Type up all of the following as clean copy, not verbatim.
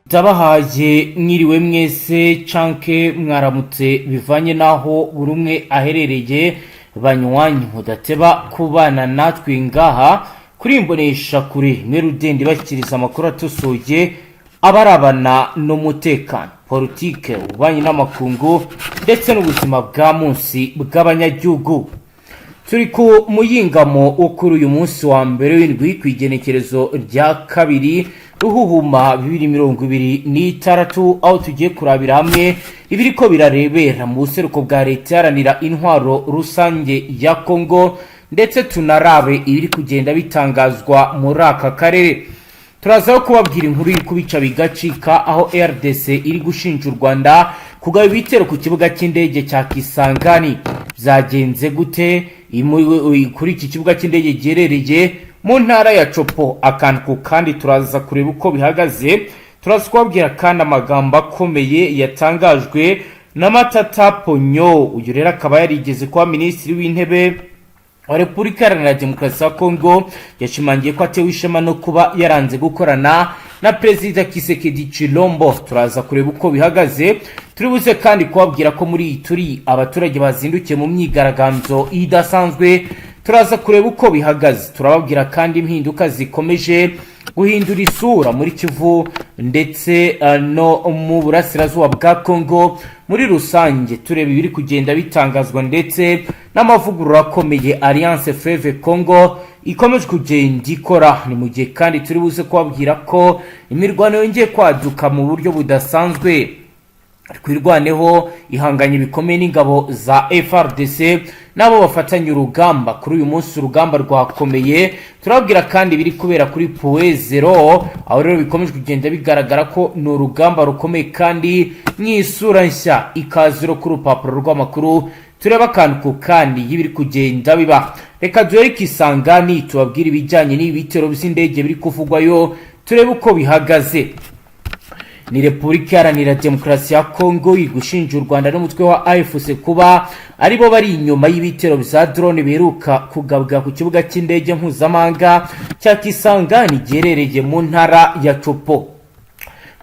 Ndabahaye mwiriwe mwese canke mwaramutse, bivanye n'aho buri umwe aherereye. Banywanyi mudateba kubana natwe ngaha kuri Imbonesha Kure mwe rudende, bashyikiriza amakuru atosoye abarabana n'umutekano, politike, ububanyi n'amakungu ndetse n'ubuzima bwa munsi bw'abanyagihugu. Turi ku muyingamo wo kuri uyu munsi wa mbere w'indwi, ku igenekerezo rya 2 Ruhuhuma 2026, aho tugiye kurabira hamwe ibiriko birarebera mu buseruko bwa Leta Iharanira Intwaro Rusange ya Kongo, ndetse tunarabe ibiri kugenda bitangazwa muri aka karere. Turaza kubabwira inkuru iri kubica bigacika, aho RDC iri gushinja u Rwanda kugaba ibitero ku kibuga cy'indege cya Kisangani. Byagenze gute kuri iki kibuga cy'indege giherereye mu ntara ya Tshopo? Akantu ku kandi turaza kureba uko bihagaze. Turaza kubabwira kandi amagambo akomeye yatangajwe na Matata Ponyo. Uyu rero akaba yarigeze kuba Minisitiri w'Intebe wa Repubulika Iharanira Demokarasi ya Kongo. Yashimangiye ko atewe ishema no kuba yaranze gukorana na Perezida Tshisekedi Tshilombo. Turaza kureba uko bihagaze. Turi buze kandi kubabwira ko muri iyi turi abaturage bazindukiye mu myigaragambyo idasanzwe. Turaza kureba uko bihagaze. Turababwira kandi impinduka zikomeje guhindura isura muri Kivu ndetse no mu burasirazuba bwa Kongo muri rusange, tureba ibiri kugenda bitangazwa ndetse n'amavugurura akomeye Alliance Fleuve Congo ikomeje kugenda ikora. Ni mu gihe kandi turi buze kubabwira ko imirwano yongeye kwaduka mu buryo budasanzwe. Twirwaneho ihanganye bikomeye n'ingabo za FARDC n'abo bafatanya urugamba. Kuri uyu munsi urugamba rwakomeye. Turababwira kandi biri kubera kuri Point Zéro, aho rero bikomeje kugenda bigaragara ko ni urugamba rukomeye kandi mu isura nshya. Ikaze ku rupapuro rw'amakuru, tureba akantu ku kandi y'ibiri kugenda biba. Reka duhere Kisangani, tubabwire ibijyanye n'ibi bitero by'indege biri kuvugwayo, turebe uko bihagaze. Ni Repubulika Iharanira Demokarasi ya Kongo iri gushinja u Rwanda n'umutwe wa AFC kuba aribo bari inyuma y'ibitero bya drone biheruka kugabwa ku kibuga cy'indege mpuzamahanga cya Kisangani giherereye mu ntara ya Tshopo.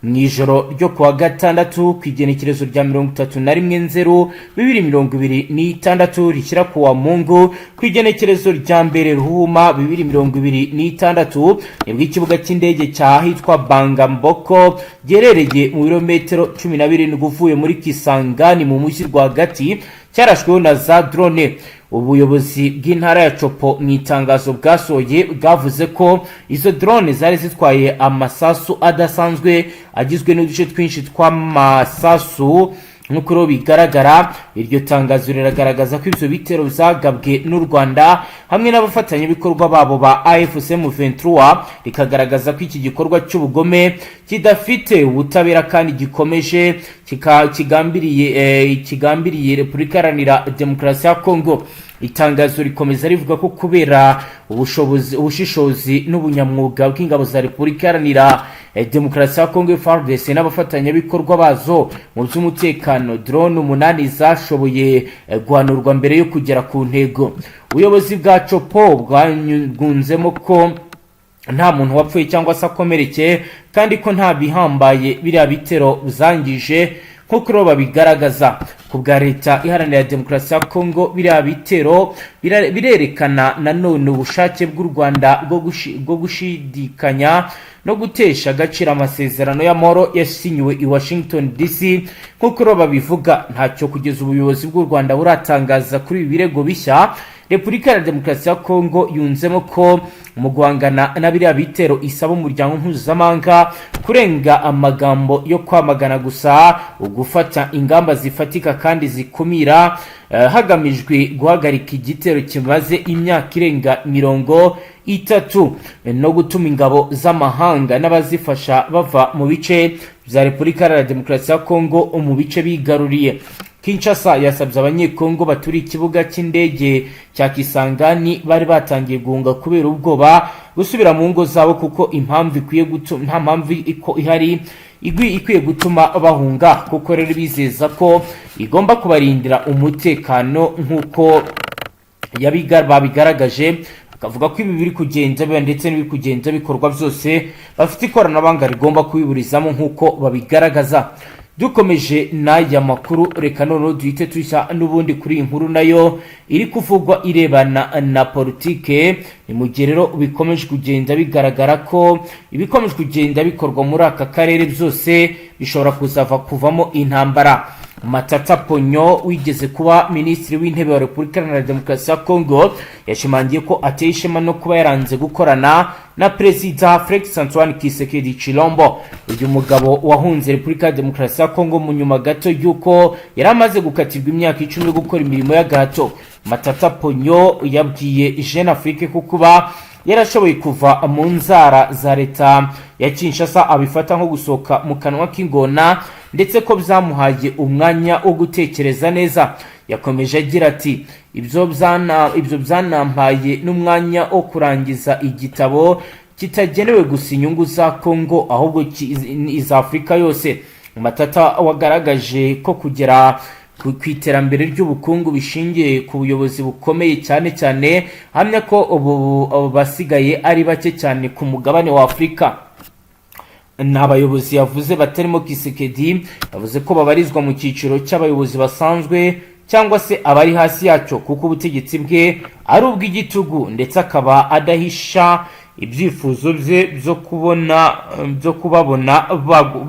Mu ijoro ryo kuwa gatandatu, ku igenekerezo rya 31 Nzeru 2026, rishyira kuwa Mungu ku igenekerezo rya 1 Ruhuma 2026, nibwo ikibuga cy'indege cy'ahitwa Bangamboko giherereye mu birometero 17 uvuye muri Kisangani mu mujyi rwagati cyarashweho na za drone. Ubuyobozi bw'intara ya Tshopo mu itangazo bwasohoye bwavuze ko izo drone zari zitwaye amasasu adasanzwe agizwe n'uduce twinshi tw'amasasu. Nk'uko rero bigaragara, iryo tangazo riragaragaza ko ibyo bitero byagabwe n'u Rwanda hamwe n'abafatanyabikorwa babo ba AFC M23, rikagaragaza ko iki gikorwa cy'ubugome kidafite ubutabera kandi gikomeje kigambiriye Repubulika Iharanira Demokarasi ya Kongo. Itangazo rikomeza rivuga ko kubera ubushobozi, ubushishozi n'ubunyamwuga bw'ingabo za Repubulika Iharanira Demokarasi ya Kongo, FARDC, n'abafatanyabikorwa bazo mu by'umutekano, drone umunani zashoboye guhanurwa mbere yo kugera ku ntego. Ubuyobozi bwa Tshopo bwunzemo ko nta muntu wapfuye cyangwa se akomerekeye, kandi ko nta bihambaye biriya bitero byangije nk'uko rero babigaragaza. Ku bwa Leta Iharanira Demokarasi ya Kongo, biriya bitero birerekana nanone ubushake bw'u Rwanda bwo gushidikanya no gutesha agaciro amasezerano y'amahoro yasinyiwe i Washington DC, nk'uko rero babivuga. Ntacyo kugeza ubuyobozi bw'u Rwanda buratangaza kuri ibi birego bishya. Repubulika ya Demokarasi ya Kongo yunzemo ko mu guhangana na biriya bitero isaba umuryango mpuzamahanga kurenga amagambo yo kwamagana gusa, gufata ingamba zifatika kandi zikumira, hagamijwe guhagarika igitero kimaze imyaka irenga 30 no gutuma ingabo z'amahanga n'abazifasha bava mu bice bya Repubulika Iharanira Demokarasi ya Kongo, mu bice bigaruriye. Kinshasa yasabye Abanyekongo baturiye ikibuga cy'indege cya Kisangani bari batangiye guhunga kubera ubwoba gusubira mu ngo zabo, kuko impamvu ikwiye gutuma nta mpamvu iko ihari ikwiye gutuma bahunga, kuko rero bizeza ko igomba kubarindira umutekano nk'uko babigaragaje. Akavuga ko ibi biri kugenda biba ndetse n'ibiri kugenda bikorwa byose bafite ikoranabuhanga rigomba kubiburizamo nk'uko babigaragaza. Dukomeje n'aya makuru, reka noneho duhite tujya n'ubundi kuri iyi nkuru nayo iri kuvugwa irebana na politike. Ni mu gihe rero bikomeje kugenda bigaragara ko ibikomeje kugenda bikorwa muri aka karere byose bishobora kuzava kuvamo intambara. Matata Ponyo, wigeze kuba Minisitiri w'Intebe wa Repubulika Iharanira Demokarasi ya Kongo, yashimangiye ko ateye ishema no kuba yaranze gukorana na Perezida Felix Antoine Tshisekedi Tshilombo. Uyu mugabo wahunze Repubulika ya Demokarasi ya Kongo mu nyuma gato y'uko yari amaze gukatirwa imyaka 10 yo gukora imirimo y'agahato. Matata Ponyo yabwiye Jeune Afrique ko kuba yarashoboye kuva mu nzara za leta ya Kinshasa abifata nko gusohoka mu kanwa k'ingona, ndetse ko byamuhaye umwanya wo gutekereza neza. Yakomeje agira ati: "Ibyo byanampaye n'umwanya wo kurangiza igitabo kitagenewe gusa inyungu za Kongo, ahubwo iza Afurika yose." Matata wagaragaje ko kugera ku iterambere ry'ubukungu bishingiye ku buyobozi bukomeye cyane cyane, hamya ko ubu basigaye ari bake cyane ku mugabane wa Afurika. Ni abayobozi yavuze batarimo Tshisekedi, yavuze ko babarizwa mu cyiciro cy'abayobozi basanzwe cyangwa se abari hasi yacyo, kuko ubutegetsi bwe ari ubw'igitugu, ndetse akaba adahisha ibyifuzo bye byo kubona byo kubabona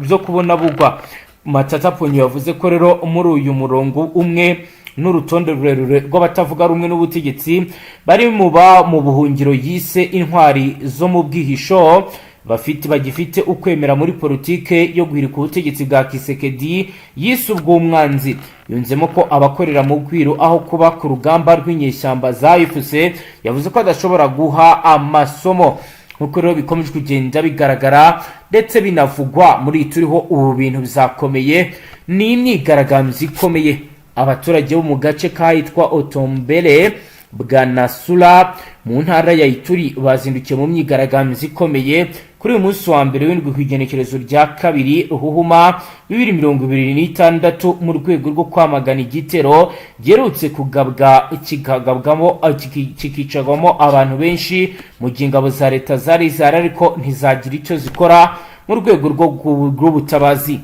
byo kubona bugwa. Matata Ponyo yavuze ko rero muri uyu murongo umwe n'urutonde rurerure rw'abatavuga rumwe n'ubutegetsi bari mu ba mu buhungiro yise intwari zo mu bwihisho, bafite bagifite ukwemera muri politike yo guhirika ubutegetsi bwa Tshisekedi yise ubw'umwanzi. Yunzemo ko abakorera mu bwiru aho kuba ku rugamba rw'inyeshyamba za AFC yavuze ko adashobora guha amasomo. Nk'uko rero bikomeje kugenda bigaragara ndetse binavugwa muri turiho, ubu bintu bizakomeye, ni imyigaragambyo ikomeye. Abaturage bo mu gace kahitwa Otombele Bwanasura mu ntara ya Ituri bazindukiye mu myigaragambyo ikomeye kuri uyu munsi wa mbere w'indwi, ku igenekerezo rya 2 Ruhuhuma 2026, mu rwego rwo kwamagana igitero giherutse kugabwa kikagabwamo kikicagwamo abantu benshi, mu gihe ingabo za leta zari zari ariko ntizagira icyo zikora mu rwego rw'ubutabazi.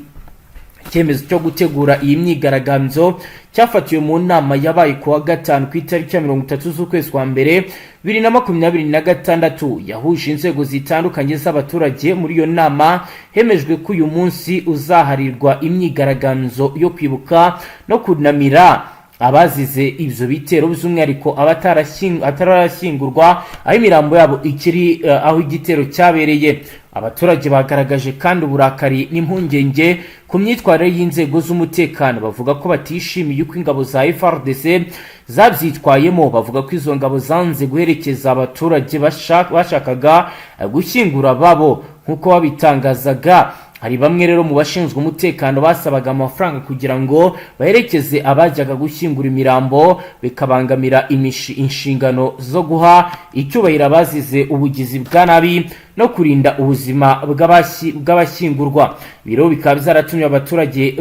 Icyemezo cyo gutegura iyi myigaragambyo cyafatiwe mu nama yabaye ku wa gatanu, ku itariki ya 30 z'ukwezi kwa mbere 2026, yahuje inzego zitandukanye z'abaturage. Muri iyo nama hemejwe ko uyu munsi uzaharirwa imyigaragambyo yo kwibuka no kunamira abazize ibyo bitero, by'umwihariko abatarashyingurwa, aho imirambo yabo ikiri aho igitero cyabereye. Abaturage bagaragaje kandi uburakari n'impungenge ku myitwarire y'inzego z'umutekano, bavuga ko batishimiye uko ingabo za FARDC zabyitwayemo. Bavuga ko izo ngabo zanze guherekeza abaturage bashakaga gushyingura babo nk'uko babitangazaga. Hari bamwe rero mu bashinzwe umutekano basabaga amafaranga kugira ngo baherekeze abajyaga gushyingura imirambo, bikabangamira inshingano zo guha icyubahiro abazize ubugizi bwa nabi no kurinda ubuzima bw'abashyingurwa. Ibiro bikaba byaratumye abaturage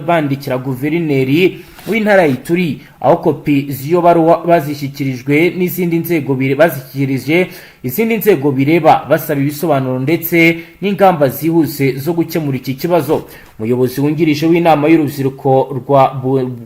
bandikira guverineri w'intara Ituri, aho kopi z'iyo baruwa bazishyikirijwe n'izindi nzego bazishyikirije izindi nzego bireba, basaba ibisobanuro ndetse n'ingamba zihuse zo gukemura iki kibazo. Umuyobozi wungirije w'inama y'urubyiruko rwa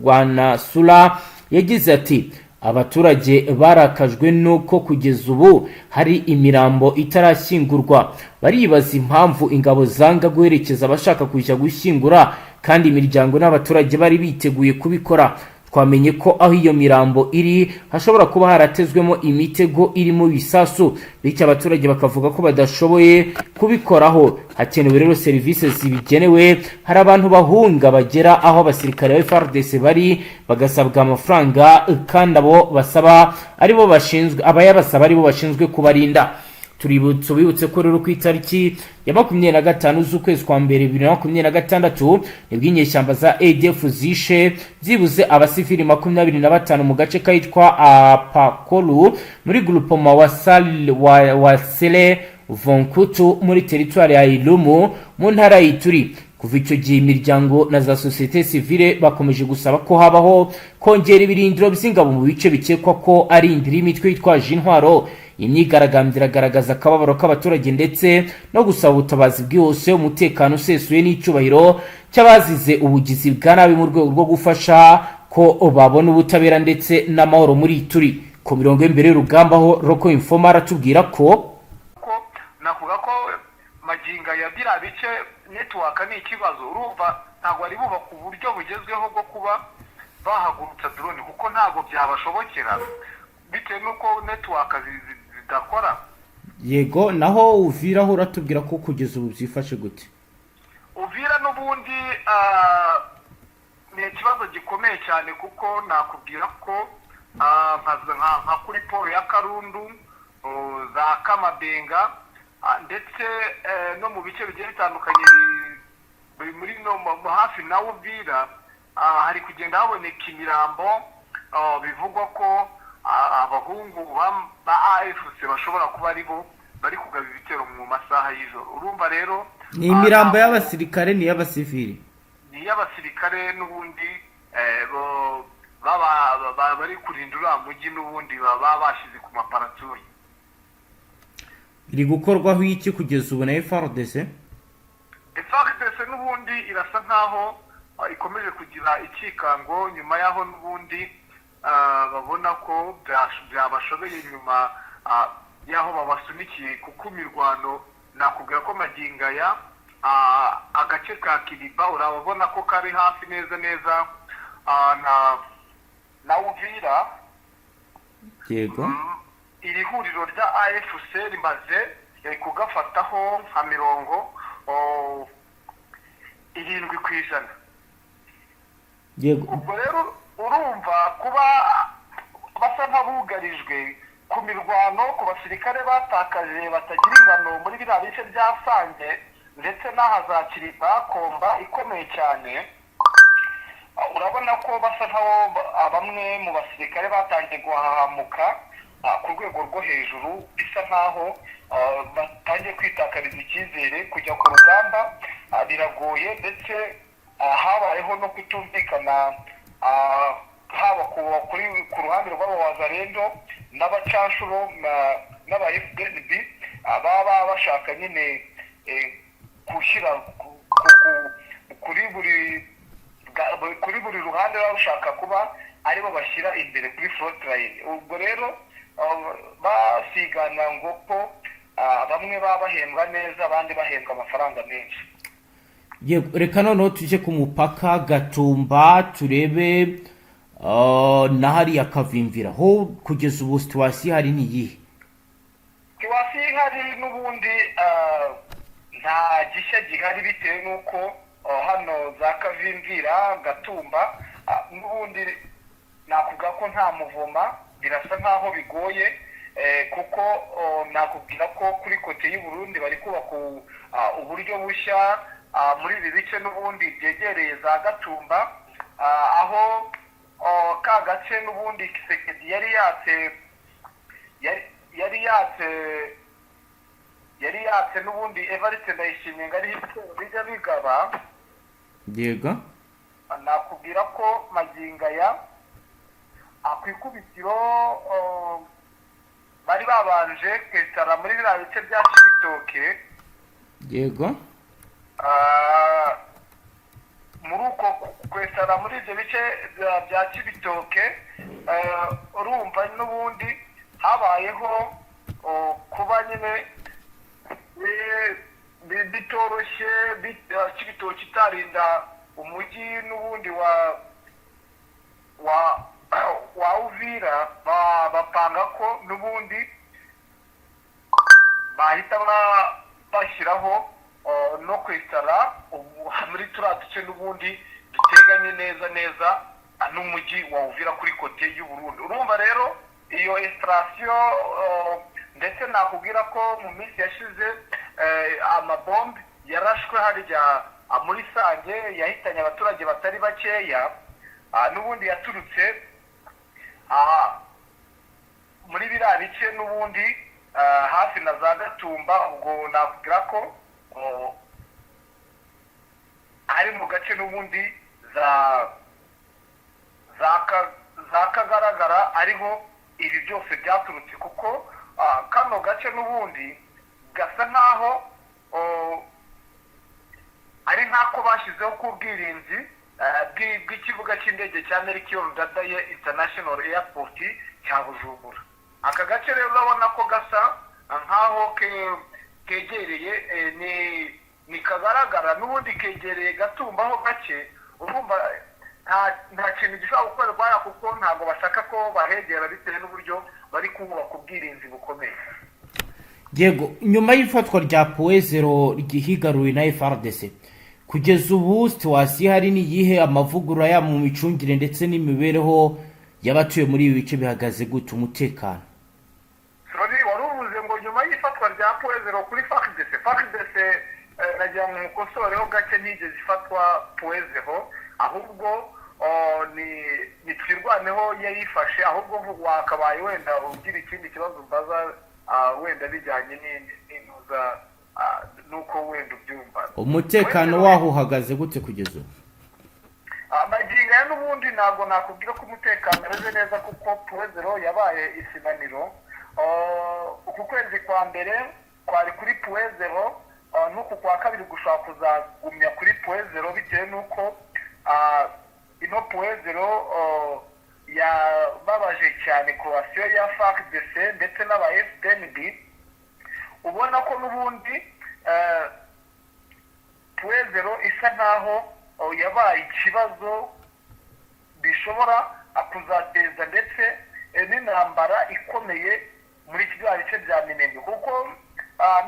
Bwanasura yagize ati: "Abaturage barakajwe n'uko kugeza ubu hari imirambo itarashyingurwa. Baribaza impamvu ingabo zanga guherekeza abashaka kujya gushyingura, kandi imiryango n'abaturage bari biteguye kubikora. Twamenye ko aho iyo mirambo iri hashobora kuba haratezwemo imitego irimo ibisasu, bityo abaturage bakavuga ko badashoboye kubikoraho. Hakenewe rero serivisi zibigenewe. Hari abantu bahunga bagera aho abasirikare ba FARDC bari bagasabwa amafaranga, kandi abo basaba aribo bashinzwe, abayabasaba aribo bashinzwe kubarinda." Tuributse, bibutse ko rero ku itariki ya 25 z'ukwezi kwa mbere 2026 nibwo inyeshyamba za ADF zishe byibuze abasivili 25 mu gace kitwa Apakolu muri groupement wa Sele Vonkutu muri teritwari ya Irumu mu ntara ya Ituri. Kuva icyo gihe imiryango na za sosiyete sivile bakomeje gusaba ko habaho kongera ibirindiro by'ingabo mu bice bikekwa ko ari indiri y'imitwe yitwaje intwaro. Imyigaragambyo iragaragaza akababaro k'abaturage ndetse no gusaba ubutabazi bwihuse, umutekano usesuye n'icyubahiro cy'abazize ubugizi bwa nabi, mu rwego rwo gufasha ko babona ubutabera ndetse n'amahoro muri Ituri. Ku mirongo y'imbere y'urugamba ho, Roko Informer aratubwira ko Ko navuga ko magingo ya biriya bice network ni ikibazo. Urumva, ntabwo bari bubaka uburyo bugezweho bwo kuba bahagurutsa drone, kuko ntabwo byabashobokera bitewe n'uko network zidakora. Yego, naho Uvira ho uratubwira ko kugeza ubu byifashe gute? Uvira n'ubundi ni ikibazo gikomeye cyane, kuko nakubwira ko nka kuri port ya Karundu, za Kamabenga, ndetse no mu bice bigiye bitandukanye biri muri no hafi na Uvira, hari kugenda haboneka imirambo, bivugwa ko abahungu ba AFC bashobora kuba ari bo bari kugaba ibitero mu masaha y'ijoro. Urumva rero Ni imirambo ntabwo- y'abasirikare, ni iy'abasivili? Ni iy'abasirikare n'ubundi, bo baba bari kurinda uriya mujyi, n'ubundi baba bashyize ku maparaturi. Iri gukorwaho iki kugeza ubu na FARDC? FARDC n'ubundi irasa nkaho ikomeje kugira ikikango nyuma y'aho n'ubundi babona ko byabashobeye, nyuma y'aho babasunikiye, kuko imirwano nakubwira ko magingo aya agace ka Kiriba urababona ko kari hafi neza neza na Uvira. Iri huriro rya AFC rimaze kugafataho nka 70%. Ubwo rero urumva kuba basa nk'abugarijwe ku mirwano, ku basirikare batakaje batagira ingano muri biriya bice bya Sange ndetse n'aha za Kiriba, combat ikomeye cyane. Urabona ko basa nk'aho bamwe mu basirikare batangiye guhahamuka ku rwego rwo hejuru, bisa nk'aho batangiye kwitakariza icyizere. Kujya ku rugamba biragoye, ndetse habayeho no kutumvikana, haba ku ruhande rw'abawazarendo n'abacanshuro n'aba FDNB, baba bashaka nyine gushyira kuri buri ruhande, baba bashaka kuba aribo bashyira imbere kuri front line. Ubwo rero basigana ngo ko bamwe baba bahembwa neza, abandi bahembwa amafaranga menshi. Yego, reka noneho tujye ku mupaka Gatumba, turebe na hariya Kavimvira ho. Kugeza ubu situation ihari ni iyihe? Situation ihari n'ubundi nta gishya gihari, bitewe n'uko hano za Kavimvira, Gatumba, n'ubundi nakuvuga ko nta mouvement, birasa nkaho bigoye, kuko nakubwira ko kuri côté y'u Burundi bari kubaka uburyo bushya muri ibi bice n'ubundi byegereye za Gatumba, aho ka gace n'ubundi Tshisekedi yari yatse n'ubundi Evariste Ndayishimiye ngo ariho ibitero bijya bigaba. Nakubwira ko magingo aya ku ikubitiro bari babanje kwesitara muri biriya bice bya Cibitoke. Muri uko kwesitara muri ibyo bice bya Cibitoke, urumva n'ubundi habayeho kuba nyine bitoroshye, Cibitoke itarinda umujyi n'ubundi wa Uvira, bapanga ko n'ubundi bahita bashyiraho no kwesitara muri turiya duce n'ubundi duteganye neza neza n'umujyi wa Uvira kuri côté y'u Burundi. Urumva rero iyo installation, ndetse nakubwira ko mu minsi yashize amabombe yarashwe harya muri Sange yahitanye abaturage batari bakeya, n'ubundi yaturutse muri biriya bice n'ubundi hafi na za Gatumba. Ubwo nakubwira ko ari mu gace n'ubundi za Kagaragara, ariho ibi byose byaturutse, kuko kano gace n'ubundi gasa nkaho ari nk'ako bashyizeho k'ubwirinzi bw'ikibuga cy'indege cya Melchior Ndadaye International Airport cya Bujumbura. Aka gace rero urabona ko gasa nkaho kegereye, ni kagaragara n'ubundi kegereye Gatumbaho gake. Urumva nta kintu gishobora gukorerwa hariya, kuko ntabwo bashaka ko bahegera bitewe n'uburyo bari kubaka ubwirinzi bukomeye. Yego, nyuma y'ifatwa rya Point Zéro ryihigaruwe na FARDC, kugeza ubu situation ihari ni iyihe? Amavugurura yaba mu micungire ndetse n'imibereho y'abatuye muri ibi bice bihagaze gute, umutekano? Sorry, wari uvuze ngo nyuma y'ifatwa rya Point Zéro kuri FARDC. FARDC, nagira ngo mukosoreho gake, ntigeze ifatwa Point Zéro, ahubwo ni Twirwaneho yayifashe. Ahubwo wakabaye wenda ugira ikindi kibazo mbaza, wenda bijyanye n'intuza, n'uko wenda ubyumva. Umutekano waho uhagaze gute kugeza ubu? Magingo aya n'ubundi ntabwo nakubwira ko umutekano umeze neza, kuko Point Zéro yabaye isibaniro. Uku kwezi kwa mbere kwari kuri Point Zéro, n'uku kwa kabiri gushobora kuzagumya kuri Point Zéro, bitewe n'uko ino Point Zéro yababaje cyane coalition ya FARDC ndetse n'aba FDNB. Ubona ko n'ubundi Point Zéro isa nkaho yabaye ikibazo bishobora kuzateza ndetse n'intambara ikomeye muri kiriya bice bya Minembwe, kuko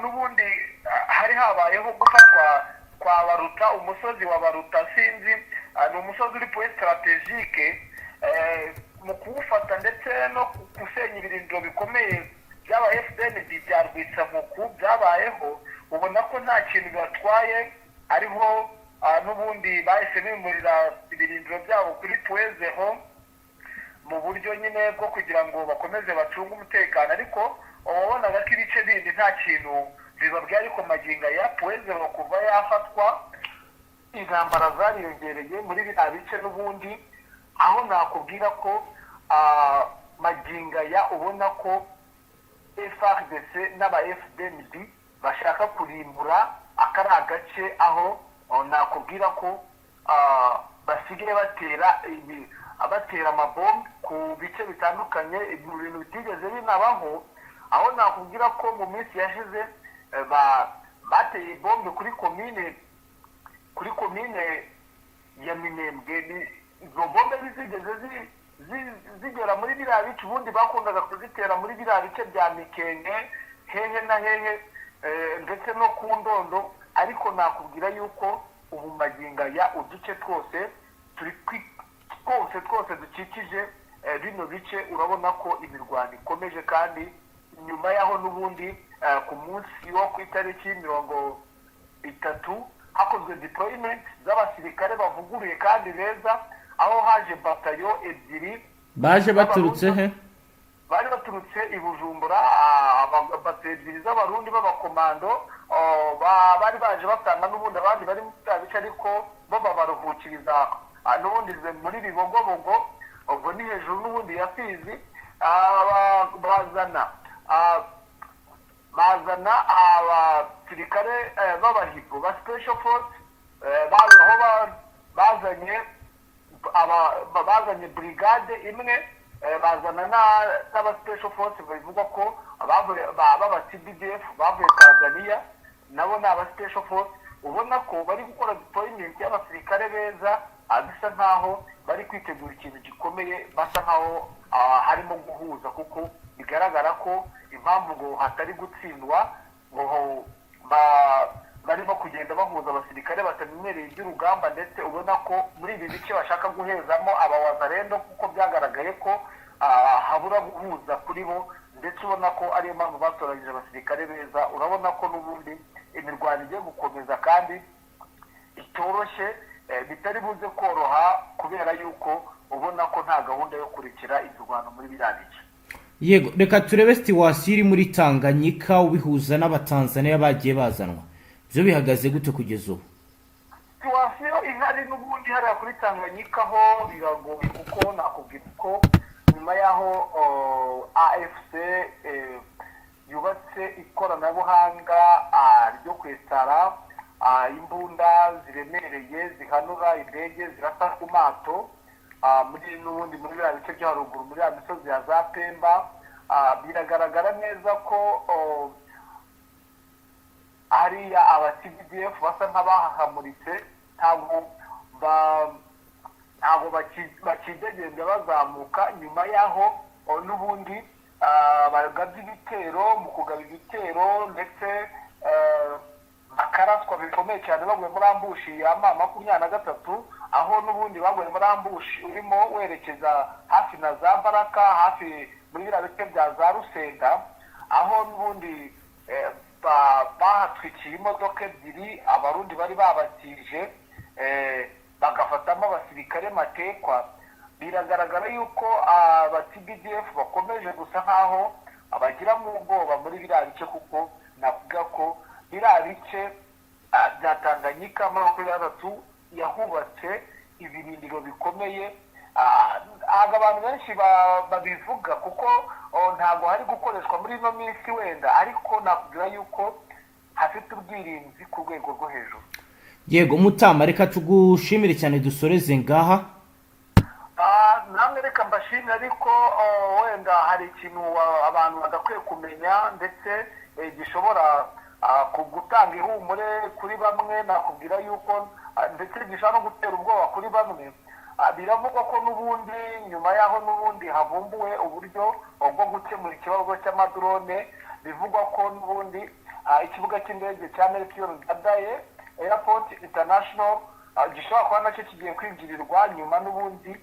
n'ubundi hari habayeho gufatwa kwa Baruta, umusozi wa Baruta. Sinzi, ni umusozi uri point stratégique. Mu kuwufata ndetse no gusenya ibirindiro bikomeye by'aba FDNB bya Rwitsankuku byabayeho, ubona ko nta kintu bibatwaye. Ariho n'ubundi bahise bimurira ibirindiro byabo kuri Point Zéro mu buryo nyine bwo kugira ngo bakomeze bacunge umutekano, ariko wabonaga ko ibice bindi nta kintu bibabwiye. Ariko magingo ya Point Zéro kuva yafatwa, intambara zariyongereye muri biriya bice n'ubundi, aho nakubwira ko magingo aya ubona ko FARDC n'aba FDNB bashaka kurimbura akari agace, aho nakubwira ko basigaye batera amabombe ku bice bitandukanye, mu bintu bitigeze binabaho. Aho nakubwira ko mu minsi yashize bateye bombe kuri komine ya Minembwe. Izo bombe ntizigeze zigera muri biriya bice. Ubundi bakundaga kuzitera muri biriya bice bya Mikenke, hehe na hehe, ndetse no ku Ndondo. Ariko nakubwira yuko ubu magingo aya uduce twose turi twose dukikije bino bice, urabona ko imirwano ikomeje. Kandi nyuma y'aho n'ubundi ku munsi wo ku itariki 30 hakozwe deployment z'abasirikare bavuguruye kandi beza, aho haje batayo ebyiri. Baje baturutse he? Bari baturutse i Bujumbura, batayo ebyiri z'Abarundi b'abakomando. Bari baje basanga n'ubundi abandi bari muri bya bice, ariko bo babaruhukiriza n'ubundi muri Bibogobogo, ubwo ni hejuru n'ubundi ya Fizi. Bazana abasirikare b'abahibo ba special force, aho bazanye brigade imwe, bazana n'aba special force bivugwa ko bavuye b'aba CBDF bavuye Tanzania, nabo ni aba special force. Ubona ko bari gukora deployment y'abasirikare beza, bisa nkaho bari kwitegura ikintu gikomeye, basa nkaho harimo guhuza, kuko bigaragara ko impamvu ngo hatari gutsindwa ngo barimo kugenda bahuza abasirikare batamenyereye iby'urugamba, ndetse ubona ko muri ibi bice bashaka guhezamo abawazarendo, kuko byagaragaye ko habura guhuza kuri bo, ndetse ubona ko ariyo mpamvu batoranyije abasirikare beza. Urabona ko n'ubundi imirwano igiye gukomeza kandi itoroshye, bitari buze koroha, kubera yuko ubona ko nta gahunda yo kurekera imirwano muri biriya bice. Yego, reka turebe situation iri muri Tanganyika, ubihuza n'Abatanzaniya bagiye bazanwa, byo bihagaze gute kugeza ubu? Situation ihari n'ubundi hariya kuri Tanganyika ho biragoye, kuko nakubwira ko nyuma y'aho AFC muri n'ubundi muri biriya bice byo haruguru, muri ya misozi ya za Pemba. Biragaragara neza ko hariya aba TBDF basa nk'abahahamuritse, ntabwo bakidegembya bazamuka nyuma y'aho n'ubundi bagabye ibitero. Mu kugaba ibitero ndetse bakaraswa bikomeye cyane, baguye muri ambush ya M23, aho n'ubundi baguye muri ambush urimo werekeza hafi na za Baraka, hafi muri biriya bice bya za Rusenda, aho n'ubundi bahatwikiye imodoka ebyiri Abarundi bari babatije, bagafatamo abasirikare matekwa. Biragaragara yuko aba TBDF bakomeje gusa nk'aho abagiramo ubwoba muri biriya bice, kuko navuga ko biriya bice bya Tanganyika muri 23 yahubatse ibirindiro bikomeye. Ntabwo abantu benshi babivuga kuko ntabwo hari gukoreshwa muri ino minsi wenda, ariko nakubwira yuko hafite ubwirinzi ku rwego rwo hejuru. Yego mutama, reka tugushimire cyane, dusoreze ngaha. Namwe reka mbashimire, ariko wenda hari ikintu abantu bagakwiye kumenya ndetse gishobora gutanga ihumure kuri bamwe. Nakubwira yuko ndetse gishobora no gutera ubwoba kuri bamwe. Biravugwa ko n'ubundi nyuma y'aho n'ubundi havumbuwe uburyo bwo gukemura ikibazo cy'amadrone, bivugwa ko n'ubundi ikibuga cy'indege cya Melchior Ndadaye Airport International gishobora kuba nacyo kigiye kwinjirirwa nyuma n'ubundi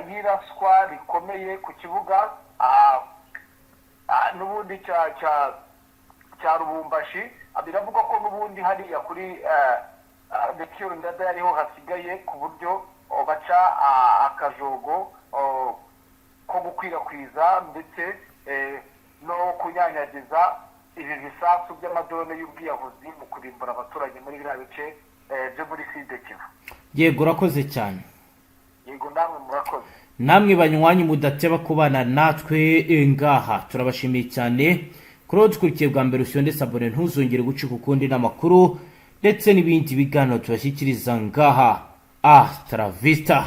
y'iraswa rikomeye ku kibuga n'ubundi cya Lubumbashi. Biravugwa ko n'ubundi hariya kuri Melchior Ndadaye ariho hasigaye ku buryo baca akajogo ko gukwirakwiza ndetse no kunyanyagiza ibi bisasu by'amadrone y'ubwiyahuzi mu kurimbura abaturage muri biriya bice byo muri Sud Kivu. Yego, urakoze cyane. Yego, namwe murakoze. Namwe banywanyi mudateba kubana natwe ngaha, turabashimiye cyane. Kuri uwo dukurikiye bwa mbere, ushyonde s'abonner, ntuzongere gucika ukundi n'amakuru ndetse n'ibindi biganiro tubashyikiriza ngaha. Hasta la vista.